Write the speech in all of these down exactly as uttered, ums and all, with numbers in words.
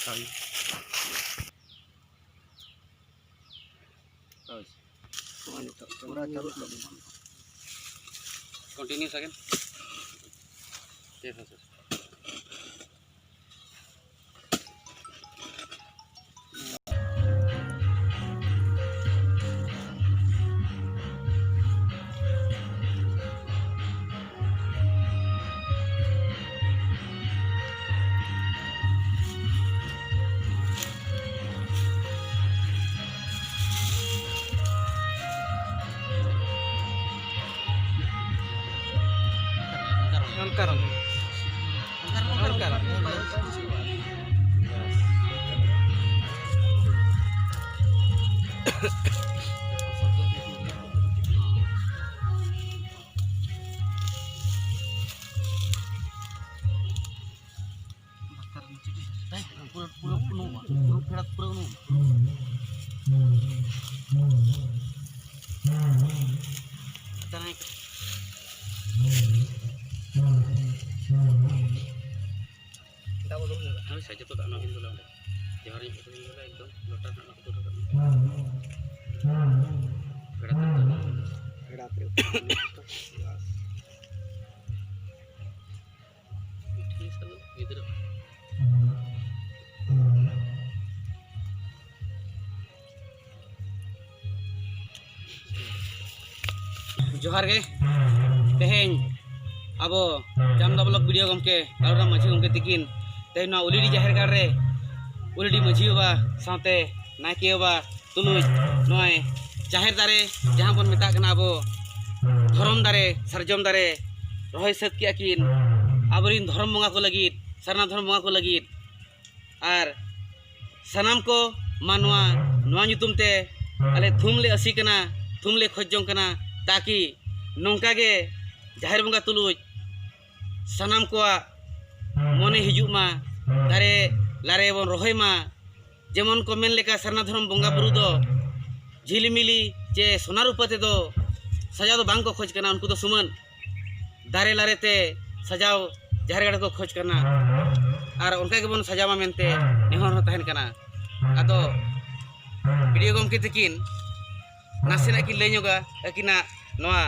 ᱦᱳᱭ᱾ ᱦᱳᱭ᱾ ᱱᱚᱜᱼᱚᱭ ᱱᱤᱛᱚᱜ ᱯᱩᱨᱟᱹ ᱪᱟᱹᱞᱩᱜ ᱠᱟᱱᱟ᱾ Continue second᱾ ᱴᱷᱤᱠ ᱟᱪᱷᱮ᱾ ᱚᱱᱠᱟ ᱨᱚᱝ᱾ ᱚᱱᱠᱟ ᱨᱚᱝ᱾ ᱯᱩᱨᱟᱹ, ᱯᱩᱨᱟᱹ ᱩᱱᱩᱢᱚᱜᱼᱟ᱾ ᱯᱩᱨᱟᱹ ᱯᱷᱮᱰᱟᱛ ᱯᱩᱨᱟᱹ ᱩᱱᱩᱢᱚᱜᱼᱟ᱾ ᱦᱳᱭ, ᱥᱮ ᱡᱚᱛᱚ ᱫᱟᱜ ᱱᱚᱣᱟ ᱜᱤᱧ ᱫᱩᱞᱟ ᱚᱸᱰᱮ᱾ ᱡᱚᱦᱟᱨ ᱧᱚᱜ ᱠᱟᱛᱮ ᱜᱤᱧ ᱫᱩᱞᱟ, ᱮᱠᱫᱚᱢ ᱞᱚᱴᱟ ᱨᱮᱱᱟᱜ ᱱᱚᱣᱟ ᱠᱚ ᱫᱩᱞ ᱨᱟᱠᱟᱵ ᱢᱮ᱾ ᱯᱮᱲᱟ ᱛᱮ ᱫᱩᱞ᱾ ᱯᱮᱲᱟ ᱛᱮ᱾ ᱴᱷᱤᱠ ᱜᱮᱭᱟ, ᱜᱤᱫᱽᱨᱟᱹ᱾ ᱡᱚᱦᱟᱨ ᱜᱮ᱾ ᱛᱮᱦᱮᱧ ᱟᱵᱚ ᱪᱟᱢᱫᱟ block BDO ᱜᱚᱢᱠᱮ, ᱠᱟᱞᱩᱨᱟᱢ ᱢᱟᱹᱡᱷᱤ ᱜᱚᱢᱠᱮ ᱛᱤᱠᱤᱱ ᱛᱮᱦᱮᱧ ᱱᱚᱣᱟ ᱩᱞᱤᱰᱤ ᱡᱟᱦᱮᱨ ᱜᱟᱲ ᱨᱮ ᱩᱞᱤᱰᱤ ᱢᱟᱹᱡᱷᱤ ᱵᱟᱵᱟ ᱥᱟᱶᱛᱮ ᱱᱟᱭᱠᱮ ᱵᱟᱵᱟ ᱛᱩᱞᱩᱡ ᱱᱚᱜᱼᱚᱭ ᱡᱟᱦᱮᱨ ᱫᱟᱨᱮ, ᱡᱟᱦᱟᱸ ᱵᱚᱱ ᱢᱮᱛᱟᱜ ᱠᱟᱱᱟ ᱟᱵᱚ ᱫᱷᱚᱨᱚᱢ ᱫᱟᱨᱮ, ᱥᱟᱨᱡᱚᱢ ᱫᱟᱨᱮ ᱨᱚᱦᱚᱭ ᱥᱟᱹᱛ ᱠᱮᱜᱼᱟ ᱠᱤᱱ ᱟᱵᱚᱨᱤᱱ ᱫᱷᱚᱨᱚᱢ ᱵᱚᱸᱜᱟ ᱠᱚ ᱞᱟᱹᱜᱤᱫ, ᱥᱟᱨᱱᱟ ᱫᱷᱚᱨᱚᱢ ᱵᱚᱸᱜᱟ ᱠᱚ ᱞᱟᱹᱜᱤᱫ᱾ ᱟᱨ ᱥᱟᱱᱟᱢ ᱠᱚ ᱢᱟᱱᱣᱟ ᱱᱚᱣᱟ ᱧᱩᱛᱩᱢ ᱛᱮ ᱟᱞᱮ ᱛᱷᱩᱢ ᱞᱮ ᱟᱹᱥᱤ ᱠᱟᱱᱟ, ᱛᱷᱩᱢ ᱞᱮ ᱠᱷᱚᱡᱽ ᱡᱚᱝ ᱠᱟᱱᱟ, ᱛᱟᱠᱤ ᱱᱚᱝᱠᱟ ᱜᱮ ᱡᱟᱦᱮᱨ ᱵᱚᱸᱜᱟ ᱛᱩᱞᱩᱡ ᱥᱟᱱᱟᱢ ᱠᱚᱣᱟᱜ ᱢᱚᱱᱮ ᱦᱤᱡᱩᱜ ᱢᱟ, ᱫᱟᱨᱮ ᱞᱟᱨᱮ ᱵᱚᱱ ᱨᱚᱦᱚᱭ ᱢᱟ᱾ ᱡᱮᱢᱚᱱ ᱠᱚ ᱢᱮᱱ ᱞᱮᱠᱟ, ᱥᱟᱨᱱᱟ ᱫᱷᱚᱨᱚᱢ ᱵᱚᱸᱜᱟ ᱵᱩᱨᱩ ᱫᱚ ᱡᱷᱤᱞᱢᱤᱞᱤ ᱪᱮ ᱥᱚᱱᱟ ᱨᱩᱯᱟᱹ ᱛᱮᱫᱚ ᱥᱟᱡᱟᱣ ᱫᱚ ᱵᱟᱝ ᱠᱚ ᱠᱷᱚᱡᱽ ᱠᱟᱱᱟ, ᱩᱱᱠᱩ ᱫᱚ ᱥᱩᱢᱟᱹᱱ ᱫᱟᱨᱮ ᱞᱟᱨᱮ ᱛᱮ ᱥᱟᱡᱟᱣ ᱡᱟᱦᱮᱨ ᱜᱟᱲ ᱠᱚ ᱠᱷᱚᱡᱽ ᱠᱟᱱᱟ᱾ ᱟᱨ ᱚᱱᱠᱟ ᱜᱮᱵᱚᱱ ᱥᱟᱡᱟᱣ ᱢᱟ ᱢᱮᱱᱛᱮ ᱱᱮᱦᱚᱨ ᱦᱚᱸ ᱛᱟᱦᱮᱱ ᱠᱟᱱᱟ᱾ ᱟᱫᱚ ᱵᱤ ᱰᱤ ᱳ ᱜᱚᱢᱠᱮ ᱛᱟᱹᱠᱤᱱ ᱱᱟᱥᱮᱱᱟᱜ ᱠᱤᱱ ᱞᱟᱹᱭ ᱧᱚᱜᱟ ᱟᱹᱠᱤᱱᱟᱜ ᱱᱚᱣᱟ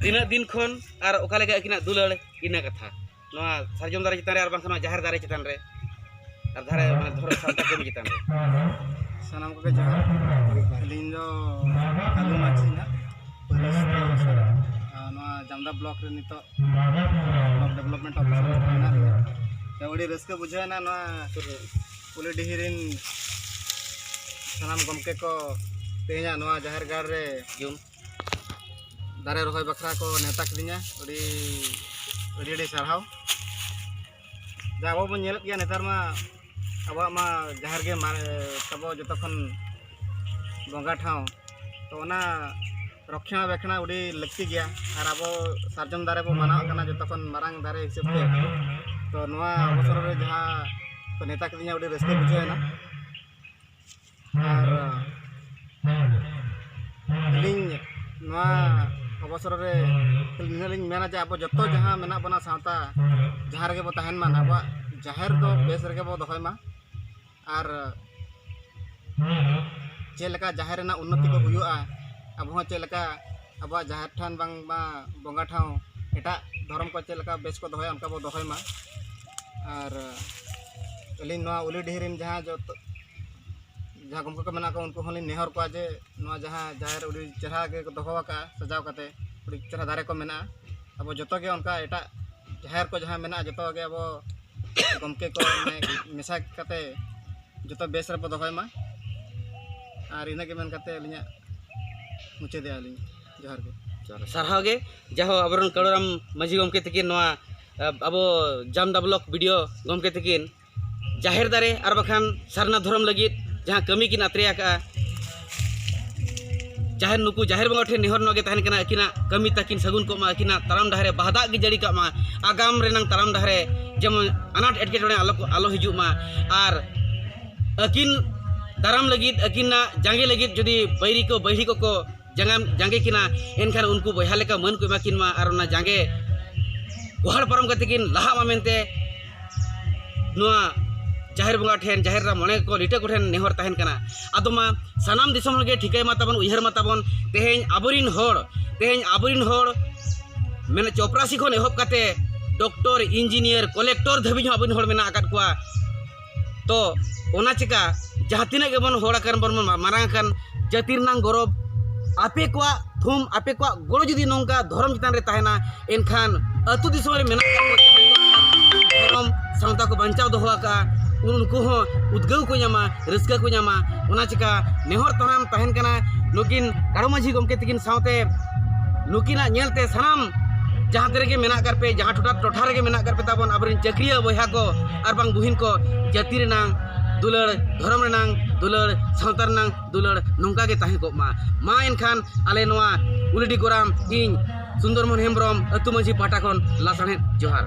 ᱛᱤᱱᱟᱹᱜ ᱫᱤᱱ ᱠᱷᱚᱱ ᱟᱨ ᱚᱠᱟ ᱞᱮᱠᱟ ᱟᱹᱠᱤᱱᱟᱜ ᱫᱩᱞᱟᱹᱲ, ᱤᱱᱟᱹ ᱠᱟᱛᱷᱟ᱾ ᱱᱚᱣᱟ ᱥᱟᱨᱡᱚᱢ ᱫᱟᱨᱮ ᱪᱮᱛᱟᱱ ᱨᱮ ᱟᱨ ᱵᱟᱝᱠᱷᱟᱱ ᱱᱚᱣᱟ ᱡᱟᱦᱮᱨ ᱫᱟᱨᱮ ᱪᱮᱛᱟᱱ ᱨᱮ, ᱟᱨ ᱫᱷᱟᱨᱮ ᱢᱟᱱᱮ ᱫᱷᱚᱨᱚᱢ ᱥᱟᱶᱛᱟ ᱠᱟᱹᱢᱤ ᱪᱮᱛᱟᱱ ᱨᱮ᱾ ᱥᱟᱱᱟᱢ ᱠᱚᱜᱮ ᱡᱚᱦᱟᱨ᱾ ᱟᱹᱞᱤᱧ ᱫᱚ ᱠᱟᱹᱞᱩ ᱢᱟᱹᱡᱷᱤ ᱱᱟᱜ ᱯᱟᱹᱨᱤᱥ ᱫᱚ ᱥᱟᱨ, ᱟᱨ ᱱᱚᱣᱟ ᱡᱟᱢᱫᱟ ᱵᱞᱚᱠ ᱨᱮ ᱱᱤᱛᱚᱜ ᱵᱞᱚᱠ ᱰᱮᱵᱷᱞᱚᱯᱢᱮᱱᱴ ᱚᱯᱷᱤᱥᱟᱨ ᱢᱮᱱᱟᱜ ᱞᱤᱧᱟ᱾ ᱛᱚ, ᱟᱹᱰᱤ ᱨᱟᱹᱥᱠᱟᱹ ᱵᱩᱡᱷᱟᱹᱣ ᱮᱱᱟ ᱱᱚᱣᱟ ᱩᱞᱤᱰᱤᱦᱤ ᱨᱮᱱ ᱥᱟᱱᱟᱢ ᱜᱚᱢᱠᱮ ᱠᱚ ᱛᱮᱦᱮᱧᱟᱜ ᱱᱚᱣᱟ ᱡᱟᱦᱮᱨ ᱜᱟᱲ ᱨᱮ ᱡᱩᱢ ᱫᱟᱨᱮ ᱨᱚᱦᱚᱭ ᱵᱟᱠᱷᱨᱟ ᱠᱚ ᱱᱮᱣᱛᱟ ᱠᱤᱫᱤᱧᱟ᱾ ᱟᱹᱰᱤ, ᱟᱹᱰᱤ, ᱟᱹᱰᱤ ᱥᱟᱨᱦᱟᱣ᱾ ᱡᱟ ᱟᱵᱚ ᱵᱚᱱ ᱧᱮᱞᱮᱫ ᱜᱮᱭᱟ ᱱᱮᱛᱟᱨ ᱢᱟ, ᱟᱵᱚᱣᱟᱜ ᱢᱟ ᱡᱟᱦᱮᱨ ᱜᱮ ᱢᱟ-, ᱛᱟᱵᱚ ᱡᱚᱛᱚ ᱠᱷᱚᱱ ᱵᱚᱸᱜᱟ ᱴᱷᱟᱶ᱾ ᱛᱚ, ᱚᱱᱟ ᱨᱚᱠᱷᱟ ᱵᱮᱠᱷᱱᱟ ᱟᱹᱰᱤ ᱞᱟᱹᱠᱛᱤ ᱜᱮᱭᱟ᱾ ᱟᱨ ᱟᱵᱚ ᱥᱟᱨᱡᱚᱢ ᱫᱟᱨᱮ ᱵᱚ ᱢᱟᱱᱟᱣᱟᱜ ᱠᱟᱱᱟ ᱡᱚᱛᱚ ᱠᱷᱚᱱ ᱢᱟᱨᱟᱝ ᱫᱟᱨᱮ ᱦᱤᱥᱟᱹᱵ ᱛᱮ᱾ ᱛᱚ, ᱱᱚᱣᱟ ᱚᱵᱚᱥᱚᱨ ᱨᱮ ᱡᱟᱦᱟᱸ ᱠᱚ ᱱᱮᱣᱛᱟ ᱠᱤᱫᱤᱧᱟ, ᱟᱹᱰᱤ ᱨᱟᱹᱥᱠᱟᱹ ᱵᱩᱡᱷᱟᱹᱣ ᱮᱱᱟ᱾ ᱟᱨ ᱟᱹᱞᱤᱧ ᱱᱚᱣᱟ ᱚᱵᱚᱥᱚᱨ ᱨᱮ ᱱᱤᱱᱟᱹᱜ ᱞᱤᱧ ᱢᱮᱱᱟ ᱡᱮ ᱟᱵᱚ ᱡᱚᱛᱚ ᱡᱟᱦᱟᱸ ᱢᱮᱱᱟᱜ ᱵᱚᱱᱟ ᱥᱟᱶᱛᱟ, ᱡᱟᱦᱟᱸ ᱨᱮᱜᱮ ᱵᱚ ᱛᱟᱦᱮᱱ ᱢᱟ, ᱟᱵᱚᱣᱟᱜ ᱡᱟᱦᱮᱨ ᱫᱚ ᱵᱮᱥ ᱨᱮᱜᱮ ᱵᱚ ᱫᱚᱦᱚᱭ ᱢᱟ᱾ ᱟᱨ ᱪᱮᱫ ᱞᱮᱠᱟ ᱡᱟᱦᱮᱨ ᱨᱮᱱᱟᱜ ᱩᱱᱱᱚᱛᱤ ᱠᱚ ᱦᱩᱭᱩᱜᱼᱟ, ᱟᱵᱚ ᱦᱚᱸ ᱪᱮᱫ ᱞᱮᱠᱟ ᱟᱵᱚᱣᱟᱜ ᱡᱟᱦᱮᱨ ᱛᱷᱟᱱ ᱵᱟᱝᱢᱟ ᱵᱚᱸᱜᱟ ᱴᱷᱟᱶ ᱮᱴᱟᱜ ᱫᱷᱚᱨᱚᱢ ᱠᱚ ᱪᱮᱫ ᱞᱮᱠᱟ ᱵᱮᱥ ᱠᱚ ᱫᱚᱦᱚᱭᱟ, ᱚᱱᱠᱟ ᱵᱚ ᱫᱚᱦᱚᱭ ᱢᱟ᱾ ᱟᱨ ᱟᱹᱞᱤᱧ ᱱᱚᱣᱟ ᱩᱞᱤᱰᱤᱦᱤ ᱨᱮᱱ ᱡᱟᱦᱟᱸ ᱡᱚᱛᱚ, ᱡᱟᱦᱟᱸ ᱜᱚᱢᱠᱮ ᱠᱚ ᱢᱮᱱᱟᱜ ᱠᱚᱣᱟ, ᱩᱱᱠᱩ ᱦᱚᱸᱞᱤᱧ ᱱᱮᱦᱚᱨ ᱠᱚᱣᱟ ᱡᱮ ᱱᱚᱣᱟ ᱡᱟᱦᱟᱸ ᱡᱟᱦᱮᱨ ᱟᱹᱰᱤ ᱪᱮᱦᱨᱟ ᱜᱮ ᱠᱚ ᱫᱚᱦᱚ ᱟᱠᱟᱫᱼᱟ ᱥᱟᱡᱟᱣ ᱠᱟᱛᱮ, ᱟᱹᱰᱤ ᱪᱮᱦᱨᱟ ᱫᱟᱨᱮ ᱠᱚ ᱢᱮᱱᱟᱜᱼᱟ᱾ ᱟᱵᱚ ᱡᱚᱛᱚ ᱜᱮ ᱚᱱᱠᱟ ᱮᱴᱟᱜ ᱡᱟᱦᱮᱨ ᱠᱚ ᱡᱟᱦᱟᱸ ᱢᱮᱱᱟᱜᱼᱟ, ᱡᱚᱛᱚ ᱜᱮ ᱟᱵᱚ ᱜᱚᱢᱠᱮ ᱠᱚ ᱢᱟᱱᱮ ᱢᱮᱥᱟ ᱠᱟᱛᱮ ᱡᱚᱛᱚ ᱵᱮᱥ ᱨᱮᱵᱚ ᱫᱚᱦᱚᱭ ᱢᱟ᱾ ᱟᱨ ᱤᱱᱟᱹᱜ ᱜᱮ ᱢᱮᱱ ᱠᱟᱛᱮ ᱟᱹᱞᱤᱧᱟᱜ ᱢᱩᱪᱟᱹᱫᱮᱜᱼᱟ ᱞᱤᱧ᱾ ᱡᱚᱦᱟᱨ ᱜᱮ᱾ ᱥᱟᱨᱦᱟᱣ ᱜᱮ, ᱡᱟᱦᱳ ᱟᱵᱚᱨᱮᱱ ᱠᱟᱹᱲᱩᱨᱟᱢ ᱢᱟᱹᱡᱷᱤ ᱜᱚᱢᱠᱮ ᱛᱟᱹᱠᱤᱱ ᱱᱚᱣᱟ, ᱟᱵᱚ ᱡᱟᱢᱫᱟ ᱵᱞᱚᱠ ᱵᱤ ᱰᱤ ᱳ ᱜᱚᱢᱠᱮ ᱛᱟᱹᱠᱤᱱ ᱡᱟᱦᱮᱨ ᱫᱟᱨᱮ ᱟᱨ ᱵᱟᱠᱷᱟᱱ ᱥᱟᱨᱱᱟ ᱫᱷᱚᱨᱚᱢ ᱞᱟᱹᱜᱤᱫ ᱡᱟᱦᱟᱸ ᱠᱟᱹᱢᱤ ᱠᱤᱱ ᱟᱛᱨᱮ ᱟᱠᱟᱫᱼᱟ, ᱡᱟᱦᱮᱨ, ᱱᱩᱠᱩ ᱡᱟᱦᱮᱨ ᱵᱚᱸᱜᱟ ᱴᱷᱮᱱ ᱱᱮᱦᱚᱨ ᱱᱚᱣᱟ ᱜᱮ ᱛᱟᱦᱮᱱ ᱠᱟᱱᱟ, ᱟᱹᱠᱤᱱᱟᱜ ᱠᱟᱹᱢᱤ ᱛᱟᱹᱠᱤᱱ ᱥᱟᱹᱜᱩᱱ ᱠᱚᱜ ᱢᱟ, ᱟᱹᱠᱤᱱᱟᱜ ᱛᱟᱲᱟᱢ ᱰᱟᱦᱟᱨ ᱨᱮ ᱵᱟᱦᱟ ᱫᱟᱜ ᱜᱮ ᱡᱟᱹᱲᱤ ᱠᱟᱜ ᱢᱟ, ᱟᱜᱟᱢ ᱨᱮᱱᱟᱝ ᱛᱟᱲᱟᱢ ᱰᱟᱦᱟᱨ ᱨᱮ ᱡᱮᱢᱚᱱ ᱟᱱᱟᱴ ᱮᱴᱠᱮᱴᱚᱬᱮ ᱟᱞᱚ ᱠᱚ, ᱟᱞᱚ ᱦᱤᱡᱩᱜ ᱢᱟ᱾ ᱟᱨ ᱟᱹᱠᱤᱱ ᱫᱟᱨᱟᱢ ᱞᱟᱹᱜᱤᱫ, ᱟᱹᱠᱤᱱᱟᱜ ᱡᱟᱸᱜᱮ ᱞᱟᱹᱜᱤᱫ ᱡᱩᱫᱤ ᱵᱟᱹᱭᱨᱤ ᱠᱚ, ᱵᱟᱹᱭᱨᱤ ᱠᱚᱠᱚ ᱡᱟᱸᱜᱟ, ᱡᱟᱸᱜᱮ ᱠᱤᱱᱟ, ᱮᱱᱠᱷᱟᱱ ᱩᱱᱠᱩ ᱵᱚᱭᱦᱟ ᱞᱮᱠᱟ ᱢᱟᱹᱱ ᱠᱚ ᱮᱢᱟ ᱠᱤᱱ ᱢᱟ ᱟᱨ ᱚᱱᱟ ᱡᱟᱸᱜᱮ ᱜᱚᱦᱚᱲ ᱯᱟᱨᱚᱢ ᱠᱟᱛᱮ ᱠᱤᱱ ᱞᱟᱦᱟᱜ ᱢᱟ ᱢᱮᱱᱛᱮ ᱱᱚᱣᱟ ᱡᱟᱦᱮᱨ ᱵᱚᱸᱜᱟ ᱴᱷᱮᱱ, ᱡᱟᱦᱮᱨ ᱨᱮ ᱢᱚᱬᱮ ᱠᱚ ᱞᱤᱴᱟᱹ ᱠᱚᱴᱷᱮᱱ ᱱᱮᱦᱚᱨ ᱛᱟᱦᱮᱱ ᱠᱟᱱᱟ᱾ ᱟᱫᱚ ᱢᱟ ᱥᱟᱱᱟᱢ ᱫᱤᱥᱚᱢ ᱦᱚᱲ ᱜᱮ ᱴᱷᱤᱠᱟᱹᱭ ᱢᱟ ᱛᱟᱵᱚᱱ, ᱩᱭᱦᱟᱹᱨ ᱢᱟ ᱛᱟᱵᱚᱱ, ᱛᱮᱦᱮᱧ ᱟᱵᱚᱨᱤᱱ ᱦᱚᱲ, ᱛᱮᱦᱮᱧ ᱟᱵᱚᱨᱤᱱ ᱦᱚᱲ ᱢᱮᱱ ᱪᱚᱯᱨᱟᱥᱤ ᱠᱷᱚᱱ ᱮᱦᱚᱵ ᱠᱟᱛᱮ ᱰᱚᱠᱴᱚᱨ, ᱤᱧᱡᱤᱱᱤᱭᱟᱨ, ᱠᱚᱞᱮᱠᱴᱚᱨ ᱫᱷᱟᱹᱵᱤᱡ ᱦᱚᱸ ᱟᱵᱚᱨᱤᱱ ᱦᱚᱲ ᱢᱮᱱᱟᱜ ᱟᱠᱟᱫ ᱠᱚᱣᱟ᱾ ᱛᱚ ᱚᱱᱟ ᱪᱤᱠᱟ ᱡᱟᱦᱟᱸ ᱛᱤᱱᱟᱹᱜ ᱜᱮᱵᱚᱱ ᱦᱚᱲ ᱟᱠᱟᱱ, ᱵᱚᱱ ᱢᱟᱨᱟᱝ ᱟᱠᱟᱱ, ᱡᱟᱹᱛᱤ ᱨᱮᱱᱟᱝ ᱜᱚᱨᱚᱵᱽ, ᱟᱯᱮ ᱠᱚᱣᱟᱜ ᱛᱷᱩᱢ, ᱟᱯᱮ ᱠᱚᱣᱟᱜ ᱜᱚᱲᱚ ᱡᱩᱫᱤ ᱱᱚᱝᱠᱟ ᱫᱷᱚᱨᱚᱢ ᱪᱮᱛᱟᱱ ᱨᱮ ᱛᱟᱦᱮᱱᱟ, ᱮᱱᱠᱷᱟᱱ ᱟᱹᱛᱩ ᱫᱤᱥᱚᱢ ᱨᱮ ᱢᱮᱱᱟᱜ ᱟᱠᱟᱫ ᱠᱚ ᱡᱟᱦᱟᱸᱭ ᱫᱷᱚᱨᱚᱢ ᱥᱟᱶᱛᱟ ᱠᱚ ᱵᱟᱧᱪᱟᱣ ᱫᱚᱦᱚ ᱟᱠᱟᱫᱼᱟ, ᱩᱱᱠᱩ ᱦᱚᱸ ᱩᱫᱽᱜᱟᱹᱣ ᱠᱚ ᱧᱟᱢᱟ, ᱨᱟᱹᱥᱠᱟᱹ ᱠᱚ ᱧᱟᱢᱟ᱾ ᱚᱱᱟ ᱪᱤᱠᱟ ᱱᱮᱦᱚᱨ ᱛᱟᱲᱟᱢ ᱛᱟᱦᱮᱱ ᱠᱟᱱᱟ ᱱᱩᱠᱤᱱ ᱠᱟᱲᱚ ᱢᱟᱹᱡᱷᱤ ᱜᱚᱢᱠᱮ ᱛᱟᱹᱠᱤᱱ ᱥᱟᱶᱛᱮ᱾ ᱱᱩᱠᱤᱱᱟᱜ ᱧᱮᱞᱛᱮ ᱥᱟᱱᱟᱢ ᱡᱟᱦᱟᱸ ᱛᱤᱱᱟᱹᱜ ᱜᱮ ᱢᱮᱱᱟᱜ ᱟᱠᱟᱫ ᱯᱮ, ᱡᱟᱦᱟᱸ ᱴᱚᱴᱷᱟ, ᱴᱚᱴᱷᱟ ᱨᱮᱜᱮ ᱢᱮᱱᱟᱜ ᱟᱠᱟᱫ ᱯᱮ ᱛᱟᱵᱚᱱ ᱟᱵᱚᱨᱮᱱ ᱪᱟᱹᱠᱨᱤᱭᱟᱹ ᱵᱚᱭᱦᱟ ᱠᱚ ᱟᱨ ᱵᱟᱝ ᱵᱩᱦᱤᱱ ᱠᱚ, ᱡᱟᱹᱛᱤ ᱨᱮᱱᱟᱝ ᱫᱩᱞᱟᱹᱲ, ᱫᱷᱚᱨᱚᱢ ᱨᱮᱱᱟᱝ ᱫᱩᱞᱟᱹᱲ, ᱥᱟᱶᱛᱟ ᱨᱮᱱᱟᱝ ᱫᱩᱞᱟᱹᱲ ᱱᱚᱝᱠᱟ ᱜᱮ ᱛᱟᱦᱮᱸ ᱠᱚᱜ ᱢᱟ᱾ ᱢᱟ ᱮᱱᱠᱷᱟᱱ ᱟᱞᱮ ᱱᱚᱣᱟ ᱩᱞᱤᱰᱤ ᱜᱚᱨᱟᱢ, ᱤᱧ ᱥᱩᱱᱫᱚᱨ ᱢᱳᱦᱚᱱ ᱦᱮᱢᱵᱨᱚᱢ, ᱟᱹᱛᱩ ᱢᱟᱹᱡᱷᱤ ᱯᱟᱦᱴᱟ ᱠᱷᱚᱱ ᱞᱟᱥᱟᱲᱦᱮᱫ ᱡᱚᱦᱟᱨ᱾